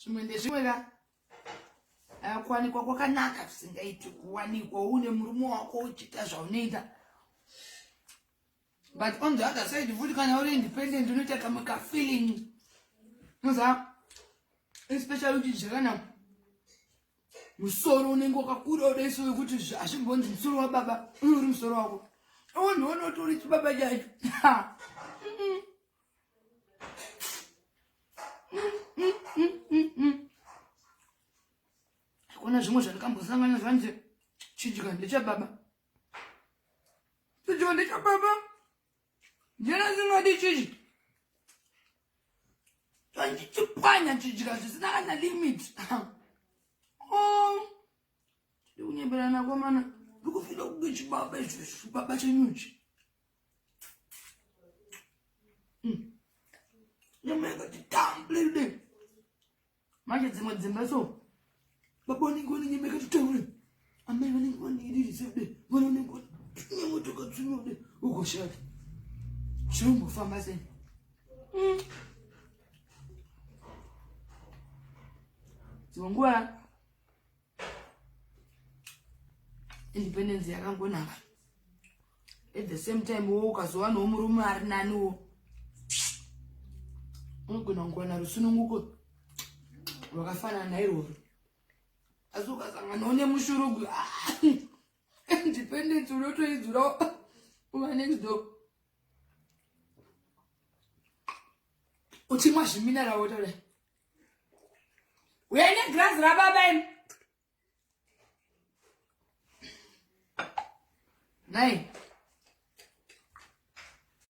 Zvimwe ndezvimwe ka kuwanikwa kwakanaka zvisingaiti kuwanikwa une murume wako uchiita zvaunoita but on the other side futi kana uri independent unoita kamwe kafeeling unoziva especially uchidya kana musoro unenge wakakura udaiso wekuti hazvimbonzi musoro wababa uye uri musoro wako unhu unoti uri chibaba chacho. Hakuna zvimwe zvandikambosangana zvanzi chidya ndechababa, chidya ndechababa, ndiyani asingadi chidya chandichipwanya chidya zvisina kana limit. Oh, tiri kunyeberana komana, ndikufida kunge chibaba izvo, chibaba chenyuchi. Nyama yakati tamble manje dzimwe dzimba so baba vanenge vane nyama yakati tamble, amai vanenge vane vana vanenge vane nyama takatsunyode ugoshata zvinombofamba sei? Dzimwe nguva independence yakangonaka. At the same time wo ukazowanawo murume ari naniwo unogona kungowana rusununguko rwakafanana nairworwo, asi ukasanganawo nemushurugwi, independence unotoidzurawo uva next door uchimwa zvimineral water. Uyai negirazi rababa imi. Nai.